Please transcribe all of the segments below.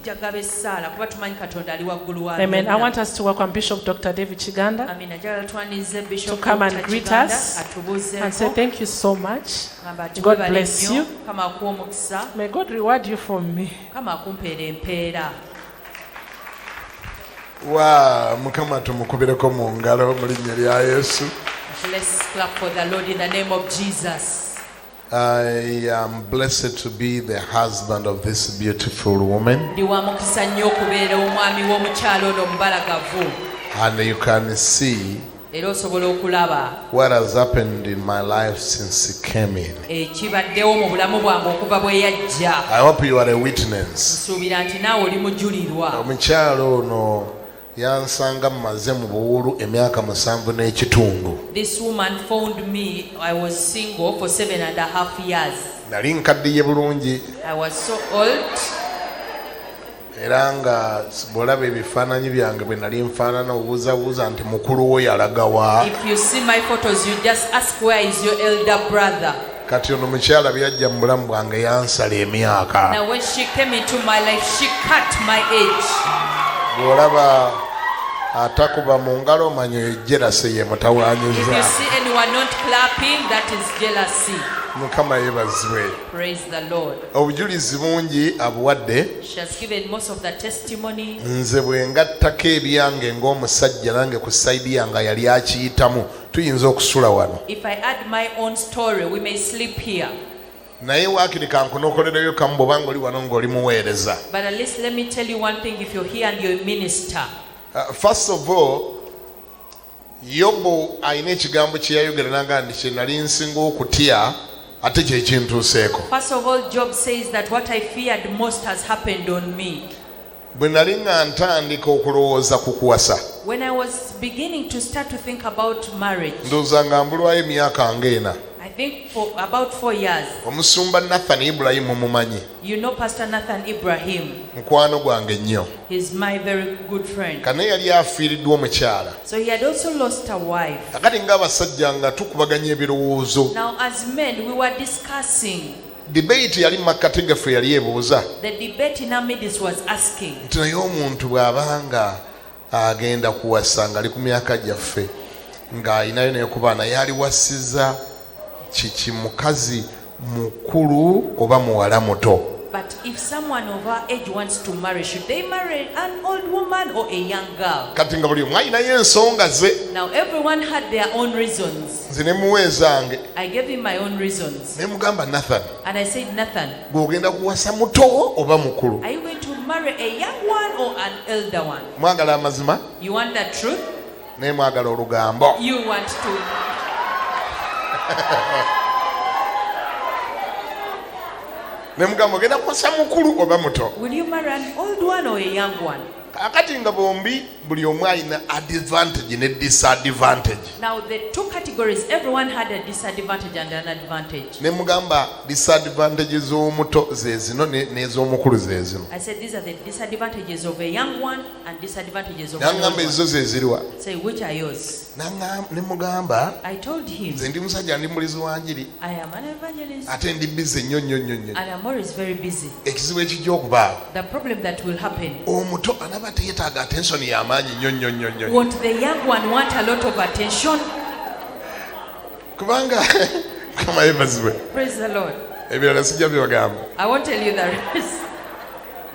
Tujja gaba essaala kuba tumanyi Katonda ali waggulu wa Amen. I byonna. Want us to welcome Bishop Dr. David Kiganda Amina. Njagala twanirize to Bishop come and Dr. greet Kiganda us and say atubuuzeeko. thank you so much. Gamba God tuwebale bless nnyo. you. Mukama akuwe omukisa. May God reward you for me. Mukama akumpeera empeera. Wa Mukama tumukubireko mu ngalo mu linnya lya Yesu. Let's clap for the Lord in the name of Jesus. I am blessed to be the husband of this beautiful woman. Ndi wa mukisa nnyo okubeera omwami w'omukyalo ono omubalagavu. And you can see Era osobola okulaba what has happened in my life since he came in. Ekibaddewo mu bulamu bwange okuva bwe yajja. I hope you are a witness. Nsuubira nti naawe oli mujulirwa. Omukyalo ono yansanga mmaze mu buwulu emyaka 7 n'ekitundu. This woman found me, I was single for 7.5 years. Nali nkaddiye bulungi. I was so old. Era nga bw'olaba ebifaananyi byange bwe nali nfaanana obuuzabuuza nti mukulu wo yalagawa. If you see my photos, you just ask, "Where is your elder brother?" Kati ono mukyala byajja mu bulamu bwange yansala emyaka. Now when she came into my life, she cut my age. Bw'olaba atakuba mu ngalo omanya jealousy ye If you mutawaanyiza. See anyone not clapping, that is jealousy. Mukama yeebazibwe. Praise the Lord. Obujulizi bungi abuwadde. She has given most of the testimony. Nze bwe ngattako ebyange ng'omusajja nange ku side yange yali akiyitamu tuyinza okusula wano. If I add my own story, we may sleep here. Naye waakiri kankunokolereyo kamu bw'obanga oli wano ng'oli muweereza. But at least let me tell you one thing, if you're here and you're a minister. First of all, Yobu alina ekigambo kye yayogera nanga nti kye nali nsinga okutya ate kye kintuuseeko. First of all, Job says that what I feared most has happened on me. Bwe nali nga ntandika okulowooza ku kuwasa, When I was beginning to start to think about marriage, ndowooza nga mbulwayo emyaka ng'ena. I think for about 4 years, Omusumba Nathan Ibulayimu mumanyi. You know Pastor Nathan Ibrahim. Mukwano gwange nnyo. He's my very good friend. Kane yali afiiriddwa omukyala. So he had also lost a wife. Kakati ng'abasajja nga tukubaganya ebirowoozo, Now, as men, we were discussing. Debate yali mu makkati gaffe yali ebuuza The debate in our midst was asking, nti naye omuntu bw'abanga agenda kuwasa ng'ali ku myaka gyaffe ng'alinayo naye ku baana yaliwasiza kiki mukazi mukulu oba muwala muto? But if someone of our age wants to marry, should they marry an old woman or a young girl? Kati nga buli omu alinayo ensonga ze. Now, everyone had their own reasons. Nze ne muwa ezange. I gave him my own reasons. Ne mugamba, "Nathan, And I said, 'Nathan, gw'ogenda kuwasa muto oba mukulu?" are you going to marry a young one or an elder one?' Mwagala amazima? You want the truth? Naye mwagala olugambo. You want to. Ne mugamba, "Ogenda kuwasa mukulu oba muto?" Will you marry an old one or a young one? Kakati nga bombi buli omu alina advantage ne disadvantage. Now, the two categories, everyone had a disadvantage and an advantage. Ne mugamba disadvantage z'omuto ze zino n'ez'omukulu ze zino. I said, "These are the disadvantages of a young one and disadvantages of an old Naŋŋamba, one." "Ezizo ze ziriwa?" Say, "Which are yours?" Ne mugamba, I told him, nze ndi musajja ndi mulizi wa njiri, "I am an evangelist ate ndi busy nnyo nnyo nnyo nnyo. and I'm always very busy. Ekizibu ekijja okubaawo, The problem that will happen, omuto anaba teyeetaaga attention y'amaanyi nnyo nnyo nnyo nnyo?" won't the young one want a lot of attention?" Kubanga Mukama yeebazibwe. Praise the Lord. Ebirala sijja byebagamba. I won't tell you the rest.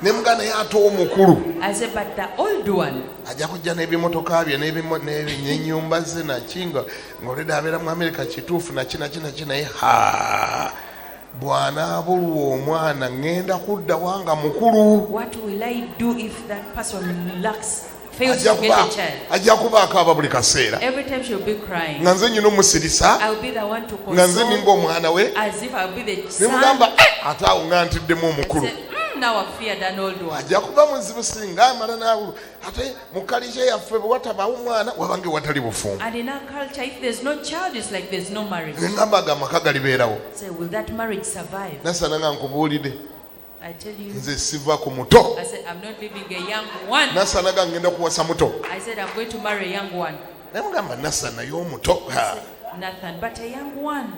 Ne mugamba, naye ate omukulu I said, "But the old one, ajja kujja n'ebimotoka bye n'ennyumba ze naki nga ng'oleda abeera mu Amerika kituufu naki naki naki naye ha bw'anaabulwa omwana ŋŋenda kuddawa nga mukulu?" what will I do if that person lacks, fails Ajja to get a child?" ajja kubaako aba buli kaseera Every time she'll be crying. nga nze nyina omusirisa, I'll be the one to nga nze console, ninga omwana we. as if I'll be the Ne son. mugamba, "Eh, ate awo nga ntiddemu I omukulu. said, now I've feared an old one. Ajja kuba muzibu singa amala n'abulwa ate mu culture yaffe bwe watabaawo omwana wabange watali bufumbo." And in our culture, if there's no child, it's like there's no marriage. Ne ngamba ga amaka galibeerawo?" Say, "Will that marriage survive?" Nasana nga nkubuulidde, I tell you, nze siva ku muto. I said, "I'm not leaving a young one." Nasana ga ngenda kuwasa muto. I said, "I'm going to marry a young one." Naye mugamba, "Nasana y'omuto." Ha. Nathan, but a young one.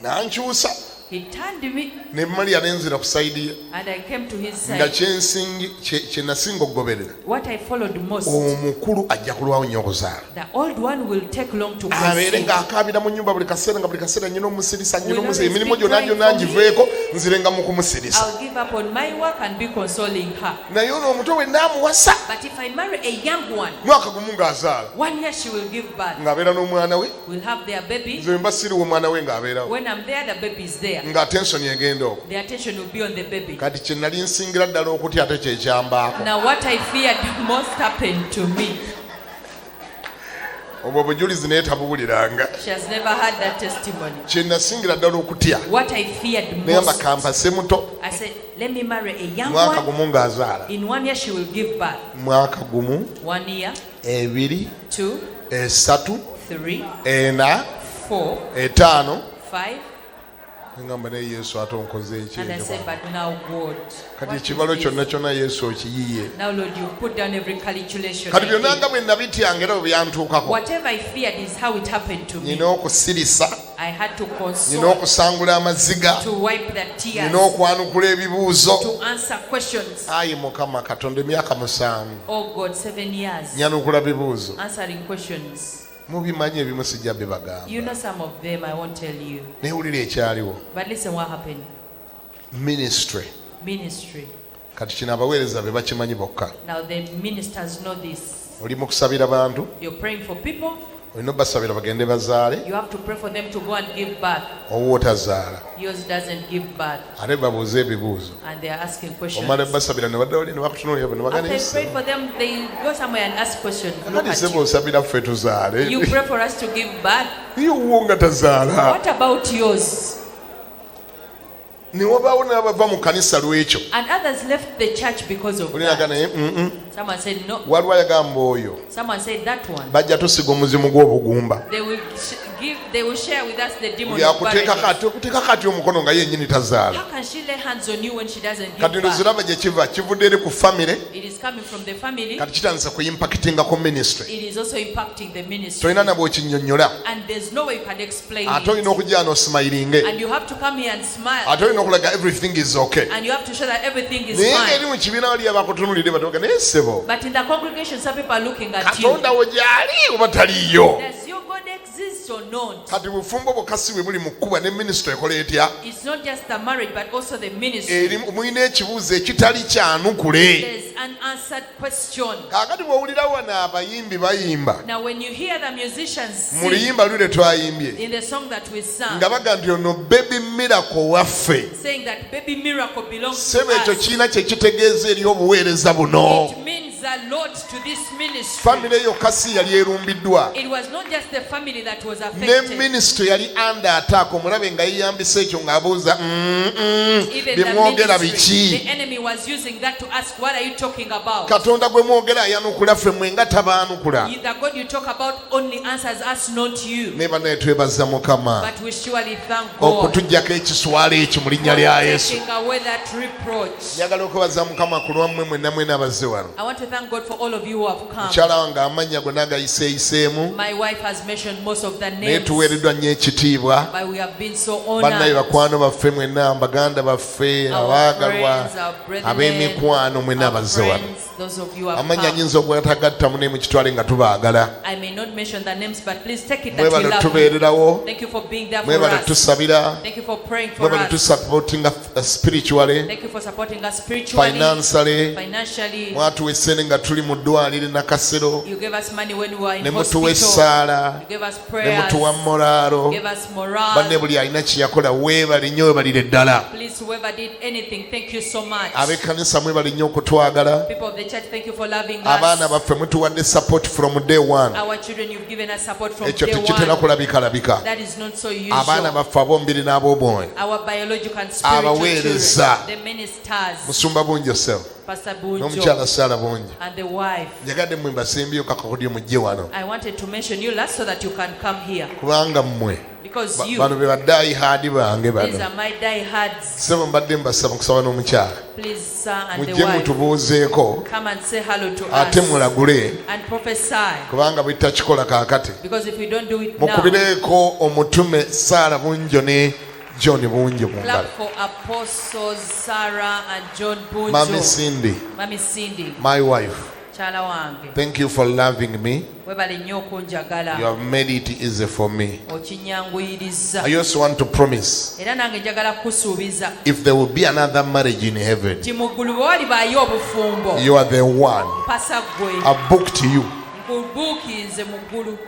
Nankyusa. He turned me Ne malya ne nzira ku side ye. and I came to his Nga side. kye nasinga okugoberera. What I followed most, Omukulu ajja kulwawo nnyo okuzaala. the old one will take long to Abeere conceive. ng'akaabira mu nnyumba buli kaseera nga buli kaseera nnyina omusirisa nnyina Will omusirisa always emirimu be gyonna crying gyonna for me. ngiveeko nzirenga mu kumusirisa. I'll give up on my work and be consoling her. Naye ono omuto we naamuwasa But if I marry a young one, mwaka gumu ng'azaala 1 year she will give birth. ng'abeera n'omwana we We'll have their baby. nze mba siriwo omwana we ng'abeerawo When I'm there, the baby is there. nga attention egenda okwo. The attention will be on the baby. Kati kye nali nsingira ddala okutya ate kye kyambaako. Now, what I feared most happened to me. Obwo obujulizi naye tabuwuliranga. She has never had that testimony. Kye nasingira ddala okutya What I feared neyamba most, kampase muto I said, let me marry a young mwaka one. gumu ng'azaala. In 1 year, she will give birth. Mwaka gumu, 1 year, ebiri, 2, esatu, 3, ena, 4, etaano. 5. Ngamba naye Yesu ate onkoze eki And I ekyo? said, but now, God. Kati what is ekibalo this? kyonna kyonna Yesu okiyiye. Now, Lord, you put down every calculation. Kati I byonna did. nga bwe nabityanga era bwe byantuukako. Whatever I feared is how it happened to me. Nina okusirisa, I had to nina console, okusangula amaziga, to wipe the tears, nina okwanukula ebibuuzo. to answer questions. Ayi Mukama Katonda emyaka 7 Oh God, 7 years nyanukula bibuuzo. answering questions. Mubimanyi ebimu sijja bibagamba. You know some of them, I won't tell you. Naye wulira ekyaliwo. But listen what happened. Ministry. Ministry. Kati kino abaweereza be bakimanyi bokka. Now the ministers know this. Oli mu kusabira bantu, You're praying for people. olina obbasabira bagende bazaale, You have to pray for them to go and give birth. owuwo tazaala. Yours doesn't give birth. Ate babuuze ebibuuzo. And they are asking questions. Omala basabira ne badda wali ne bakutunuulira ne bagamba After you pray for them, they go somewhere and ask questions. Look kati at ssebo you. osabira ffe tuzaale. You pray for us to give birth. Ye owuwo nga tazaala. What about yours? Ne wabaawo n'abava mu kanisa lw'ekyo. And others left the church because of Olinaga that. naye Someone said no. Waliwo ayagamba oyo Someone said that one. bajja tusiga omuzimu gw'obugumba. They will give. They will share with us the demon. Buli of akuteekako barrenness. ati okuteekako ati omukono nga ye yennyini tazaala. How can she lay hands on you when she doesn't give Kati birth? ndoziraba gye kiva kivudde eri ku famire It is coming from the family. kati kitandise kuyimpakitinga ku ministry. It is also impacting the ministry. Tolina na bw'okinnyonnyola. And there's no way you can explain Ate olina it. okujja wano osimayiringe. And you have to come here and smile. Ate olina okulaga everything is okay. And you have to show that everything is Naye ng'eri fine. mu kibiina waliyo abakutunuulidde batoga naye ssebo But in the congregation, some people are looking at you. Katonda wo gy'ali oba taliiyo. Does your God exist or not? Kati bufumbo bwokka si bwe buli mu kkuba ne minisitule ekola etya? It's not just the marriage, but also the ministry. Eri mulina ekibuuzo ekitali kyanukule. There's an answered question. Kaakati bw'owulira wano abayimbi bayimba Now, when you hear the musicians mu sing luyimba luli lwe twayimbye in the song that we sang, nga baga nti ono baby miracle waffe. saying that baby miracle belongs to Ssebo ekyo us, kirina kye kitegeeza eri obuweereza buno. it means a lot to this ministry. Famire yokka si yali erumbiddwa. It was not just the family that was Ne affected. minisitule yali under attack omulabe nga yeeyambisa ekyo ng'abuuza Even bye the mwogera ministry, biki? the enemy was using that to ask, what are you talking about? Katonda gwe mwogera ayanukula ffe mmwe nga tabaanukula. The God you talk about only answers us, not you. Ne bannaye twebaza Mukama But we surely thank God okutuggyako ekiswalo ekyo mu linnya for lya Yesu. taking away that reproach. Njagala okwebaza Mukama ku lwammwe mwenna mwena abazze wano. I want to thank God for all of you who have come. Mukyala wange amannya gonna agayiseeyiseemu My wife has mentioned most of the naye names, tuweereddwa nnyo ekitiibwa. but we have been so Bannaye honored. bakwano baffe mwenna, baganda baffe, Our abaagalwa, friends, our brethren, ab'emikwano mwenna our abazze wano. friends, those of you who have Amannya come. nnyinza okwetagattamu naye mukitwale nga tubaagala. I may not mention the names, but please take it that we Mwebale love you. tubeererawo, Thank you for being there for mwebale us. tusabira, Thank you for praying for mwebale us. tusupportinga spiritually, Thank you for supporting us spiritually, financially. financially. Mwatuwa essente nga tuli mu ddwaliro e Nakasero, You gave us money when we were in ne mutuwa hospital. essaala, You gave us ne prayers. mutuwa moraalo. Gave us morale. Banne buli alina kye yakola weebale nnyo weebalire ddala. Please, whoever did anything, thank you so much. Ab'ekkanisa mwebale nnyo okutwagala. People of the church, thank you for loving Abaana us. baffe mutuwadde support from day one. Our children, you've given us support from Ekyo day tekitera one. kulabikalabika. That is not so Abaana usual. baffe ab'omubiri n'ab'omwoyo. Our biological and spiritual Abaweereza. children, the ministers, Musumba Bungi osebo Pastor Bunjo n'omukyala Saala Bungi. and the wife. Njagadde mmwe mbasembyeyo kakakodyo mujje wano I wanted to mention you last so that you can come here. kubanga mmwe Because you, bano be badaayihaadi bange these bano. are my diehards. Ssebo mbadde mbasaba nkusaba n'omukyala Please, sir, and the mujje wife, mutubuuzeeko come and say hello to ate us mulagule and prophesy. kubanga bwe tutakikola kaakati. Because if we don't do it now, Mukubireeko omutume Saala Bunjo ne John Bunjo mu ngalo. Clap for Apostles Sarah and John Mami Bunjo. Cindy, Mami Cindy, my wife, mukyala wange. thank you for loving me. Webale nnyo okunjagala. You have made it easy for me. Okinyanguyiriza. I also want to promise, Era nange njagala kukusuubiza if there will be another marriage in heaven, nti mu ggulu bwe walibaayo obufumbo, you are the one. mpasa ggwe. I've booked you. Nkubuukinze mu ggulu.